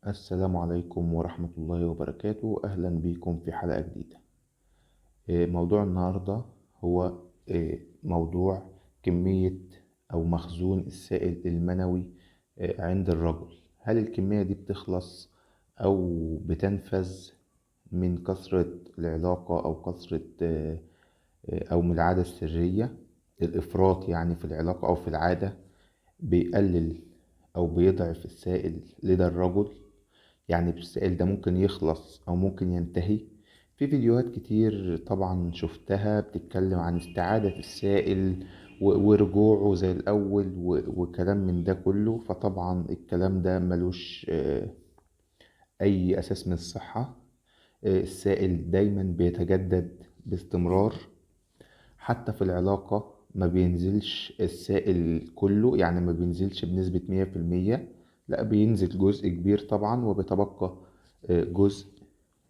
السلام عليكم ورحمة الله وبركاته. أهلا بكم في حلقة جديدة. موضوع النهاردة هو موضوع كمية أو مخزون السائل المنوي عند الرجل. هل الكمية دي بتخلص أو بتنفذ من كثرة العلاقة أو كثرة أو من العادة السرية؟ الإفراط يعني في العلاقة أو في العادة بيقلل أو بيضعف السائل لدى الرجل، يعني السائل ده ممكن يخلص أو ممكن ينتهي. في فيديوهات كتير طبعا شفتها بتتكلم عن استعادة السائل ورجوعه زي الأول وكلام من ده كله، فطبعا الكلام ده ملوش أي أساس من الصحة. السائل دايما بيتجدد باستمرار، حتى في العلاقة ما بينزلش السائل كله، يعني ما بينزلش بنسبة 100%، لا بينزل جزء كبير طبعا وبيتبقى جزء.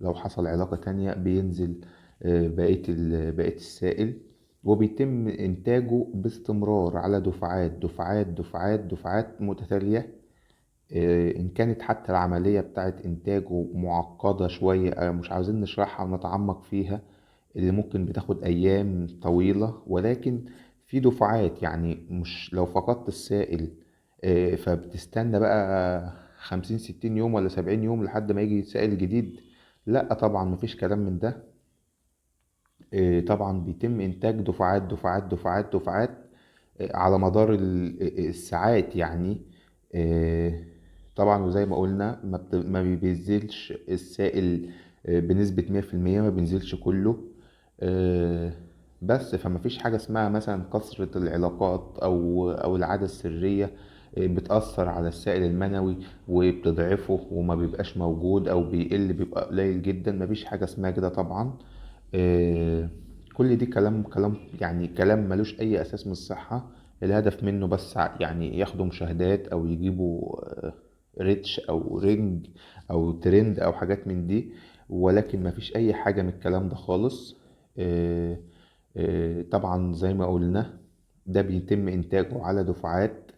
لو حصل علاقة تانية بينزل بقية السائل، وبيتم إنتاجه باستمرار على دفعات دفعات دفعات دفعات متتالية. إن كانت حتى العملية بتاعت إنتاجه معقدة شوية، مش عاوزين نشرحها ونتعمق فيها، اللي ممكن بتاخد أيام طويلة، ولكن في دفعات. يعني مش لو فقدت السائل، فبتستنى بقى 50-60 يوم ولا 70 يوم لحد ما يجي سائل جديد، لا طبعا مفيش كلام من ده. طبعا بيتم إنتاج دفعات دفعات دفعات دفعات، على مدار الساعات يعني. طبعا وزي ما قلنا ما بينزلش السائل، بنسبة مية في المية، ما بينزلش كله، بس فما فيش حاجة اسمها مثلا كثرة العلاقات أو العادة السرية، بتأثر على السائل المنوي وبتضعفه وما بيبقاش موجود أو بيقل، بيبقى قليل جدا. ما فيش حاجة اسمها كده طبعا. كل دي كلام ملوش أي أساس من الصحة. الهدف منه بس ياخدوا مشاهدات أو يجيبوا، reach أو رينج أو ترند أو حاجات من دي، ولكن ما فيش أي حاجة من الكلام ده خالص. طبعا زي ما قلنا ده بيتم إنتاجه على دفعات،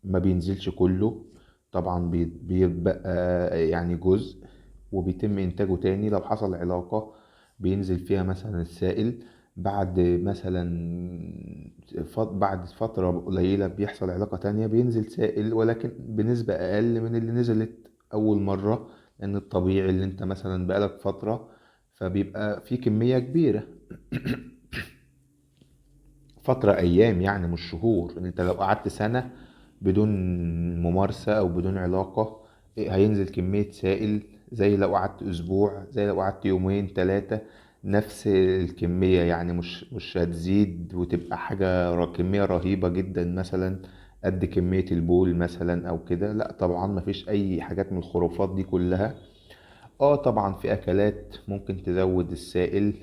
ما بينزلش كله طبعا، بيبقى جزء، وبيتم إنتاجه تاني. لو حصل علاقة بينزل فيها مثلا السائل، بعد مثلا بعد فترة قليلة بيحصل علاقة تانية بينزل سائل، ولكن بنسبة أقل من اللي نزلت أول مرة، لأن الطبيعي اللي أنت مثلا بقالك فترة فبيبقى في كمية كبيرة فترة أيام يعني مش شهور. أنت لو قعدت سنة بدون ممارسة أو بدون علاقة هينزل كمية سائل زي لو قعدت أسبوع، زي لو قعدت يومين 3، نفس الكمية، يعني مش هتزيد وتبقى حاجة كمية رهيبة جدا مثلا قد كمية البول مثلا أو كده، لا طبعا مفيش أي حاجات من الخرافات دي كلها. طبعا في أكلات ممكن تزود السائل،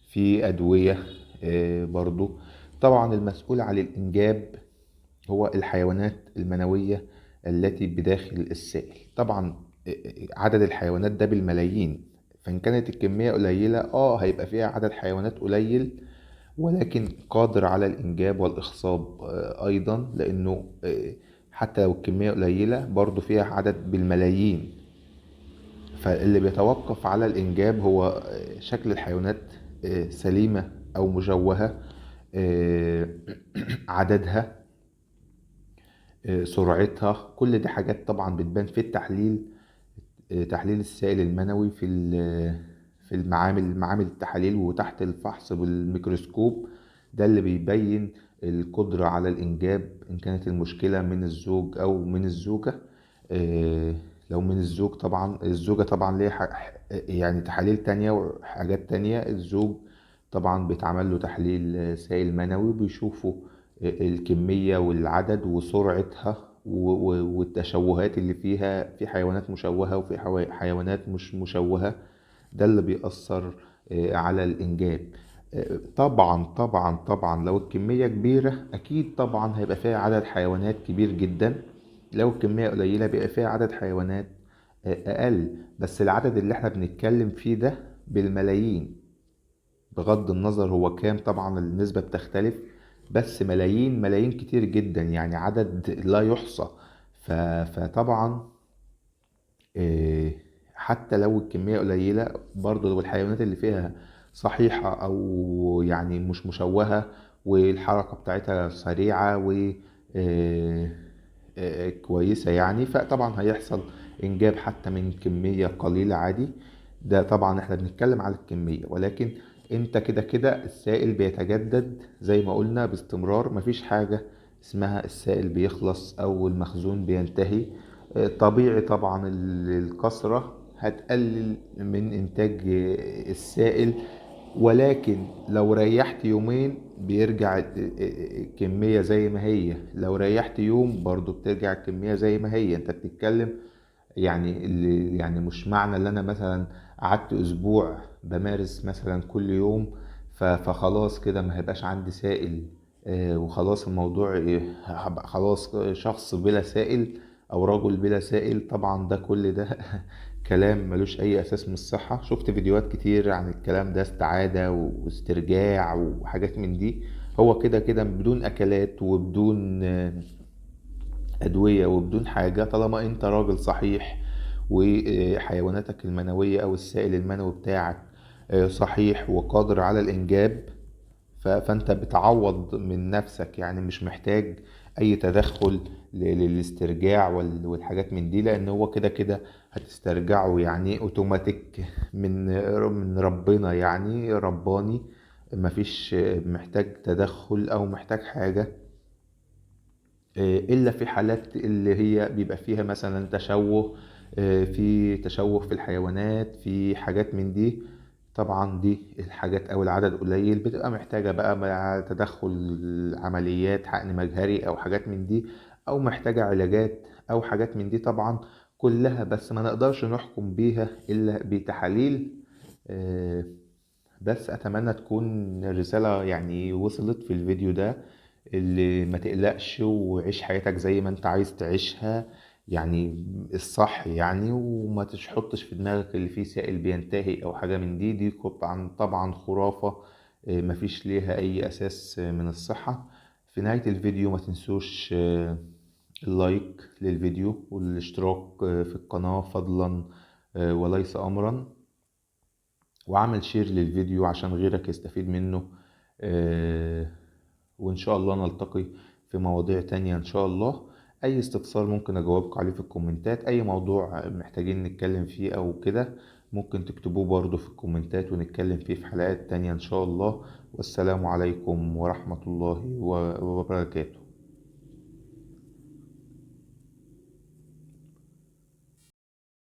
في أدوية، برضو. طبعا المسؤول عن الإنجاب هو الحيوانات المنوية التي بداخل السائل. طبعا عدد الحيوانات ده بالملايين، فإن كانت الكمية قليلة هيبقى فيها عدد حيوانات قليل، ولكن قادر على الإنجاب والإخصاب، أيضا، لأنه، حتى لو الكمية قليلة برضو فيها عدد بالملايين. فاللي بيتوقف على الإنجاب هو، شكل الحيوانات، سليمة أو مشوهة، عددها، سرعتها، كل دي حاجات طبعا بتبان في التحليل، تحليل السائل المنوي في معامل التحاليل وتحت الفحص بالميكروسكوب. ده اللي بيبين القدرة على الإنجاب إن كانت المشكلة من الزوج أو من الزوجة. لو من الزوج طبعا، الزوجة طبعا ليها تحاليل تانية وحاجات تانية. الزوج طبعا بيتعمل له تحليل سائل منوي وبيشوفوا الكمية والعدد وسرعتها والتشوهات اللي فيها، في حيوانات مشوهة وفي حيوانات مش مشوهة. ده اللي بيأثر، على الإنجاب. طبعا، طبعا، طبعا لو الكمية كبيرة أكيد طبعا هيبقى فيها عدد حيوانات كبير جدا، لو الكمية قليلة بيبقى فيها عدد حيوانات، أقل. بس العدد اللي احنا بنتكلم فيه ده بالملايين، بغض النظر هو كام، طبعا النسبة بتختلف، بس ملايين ملايين كتير جدا، يعني عدد لا يحصى. فطبعا حتى لو الكمية قليلة برضو، لو الحيوانات اللي فيها صحيحة أو يعني مش مشوهة والحركة بتاعتها سريعة و كويسة يعني، فطبعا هيحصل إنجاب حتى من كمية قليلة عادي. ده طبعا احنا بنتكلم على الكمية، ولكن انت كده كده السائل بيتجدد زي ما قلنا باستمرار، مفيش حاجة اسمها السائل بيخلص أو المخزون بينتهي. طبيعي طبعا الكثرة هتقلل من إنتاج السائل، ولكن لو ريحت يومين بيرجع الكمية زي ما هي، لو ريحت يوم برضو بترجع الكمية زي ما هي. انت بتتكلم يعني اللي يعني مش معنى ان انا مثلا قعدت اسبوع بمارس مثلا كل يوم فخلاص كده ما هيبقاش عندي سائل، وخلاص الموضوع هبقى خلاص شخص بلا سائل او رجل بلا سائل. طبعا ده كل ده كلام ملوش اي اساس من الصحة. شفت فيديوهات كتير عن الكلام ده، استعادة واسترجاع وحاجات من دي. هو كده كده بدون اكلات وبدون ادوية وبدون حاجة، طالما انت راجل صحيح وحيواناتك المنوية او السائل المنوي بتاعك صحيح وقادر على الانجاب، فانت بتعوض من نفسك، يعني مش محتاج اي تدخل للاسترجاع والحاجات من دي، لان هو كده كده هتسترجعه يعني اوتوماتيك من ربنا، يعني رباني، مفيش محتاج تدخل او محتاج حاجة، الا في حالات اللي هي بيبقى فيها مثلا تشوه، في تشوه في الحيوانات، في حاجات من دي. طبعا دي الحاجات او العدد قليل بتبقى محتاجة بقى مع تدخل عمليات حقن مجهري او حاجات من دي، او محتاجة علاجات او حاجات من دي، طبعا كلها بس ما نقدرش نحكم بيها الا بتحاليل. بس اتمنى تكون الرسالة يعني وصلت في الفيديو ده، اللي ما تقلقش وعيش حياتك زي ما انت عايز تعيشها، يعني الصح يعني، وما تحطش في دماغك اللي فيه سائل بينتهي او حاجة من دي. دي طبعا خرافة، مفيش ليها اي اساس من الصحة. في نهاية الفيديو ما تنسوش اللايك للفيديو والاشتراك في القناة فضلا وليس امرا، وعمل share للفيديو عشان غيرك يستفيد منه. وإن شاء الله نلتقي في مواضيع تانية إن شاء الله. أي استفسار ممكن أجاوبكم عليه في الكومنتات، أي موضوع محتاجين نتكلم فيه أو كده ممكن تكتبوه برضو في الكومنتات ونتكلم فيه في حلقات تانية إن شاء الله. والسلام عليكم ورحمة الله وبركاته.